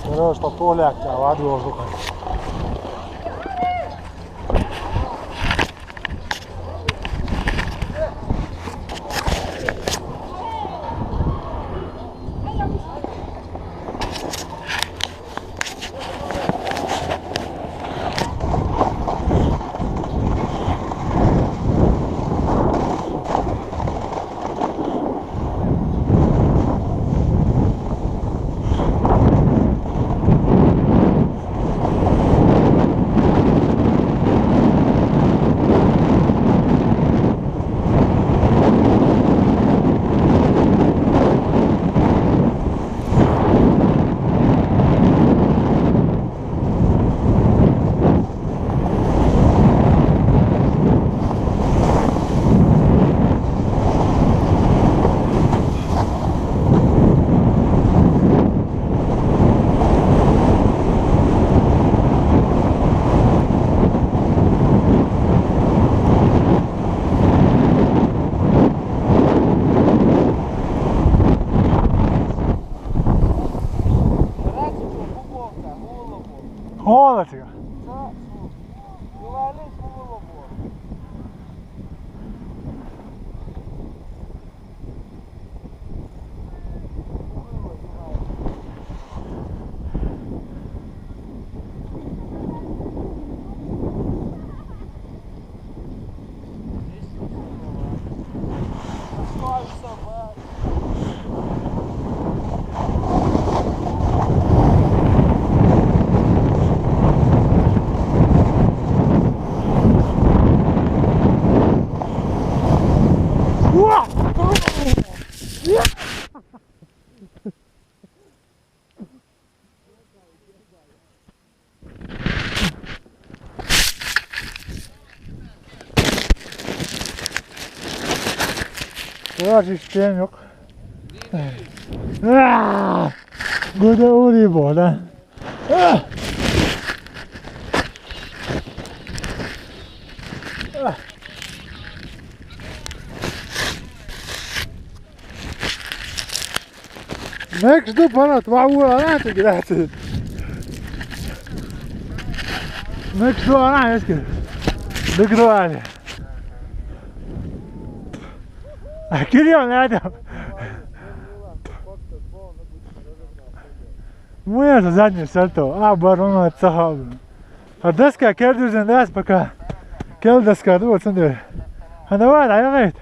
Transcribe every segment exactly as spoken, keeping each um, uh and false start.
Короче, там туалет, а, в воздухе. Холодно. Короче, систем yok. Aa! Göde uğrayı bu lan. Ah! Ah! Next door, para, tu vas a volar, ¿no? Te quedaste. Next door, ¿no? Es que. Next door, ¿no? Aquí no, nada. Muy a su daño, salto. Ah, bueno, no, está joven. Ардеска, кер дүүрэн даас бака. Кел деска, дуу, цэн дүүр. Ханавар, аяа гайт.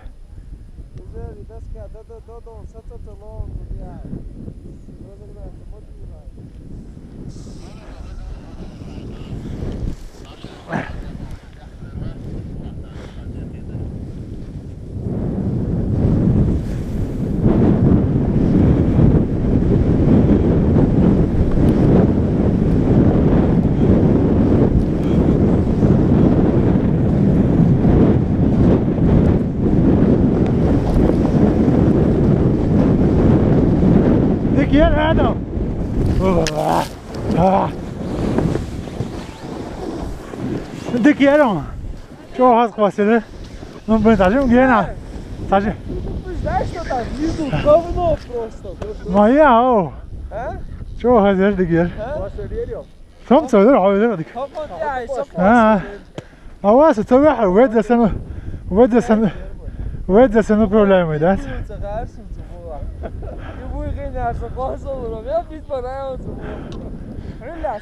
Dik yer, Adam. Dik yer ama. Çok az basıyor. Ну, блин, зачем гена? Зачем? Знаешь, что там внизу? Говно просто. Моя, о. А? Чё, газель дигер? А? Там целый, а, газель дигер. А. А у вас целый, а, вед за сцену, вед за сцену, вед за сцену управляемый, да? Любой генерал, я без понятия.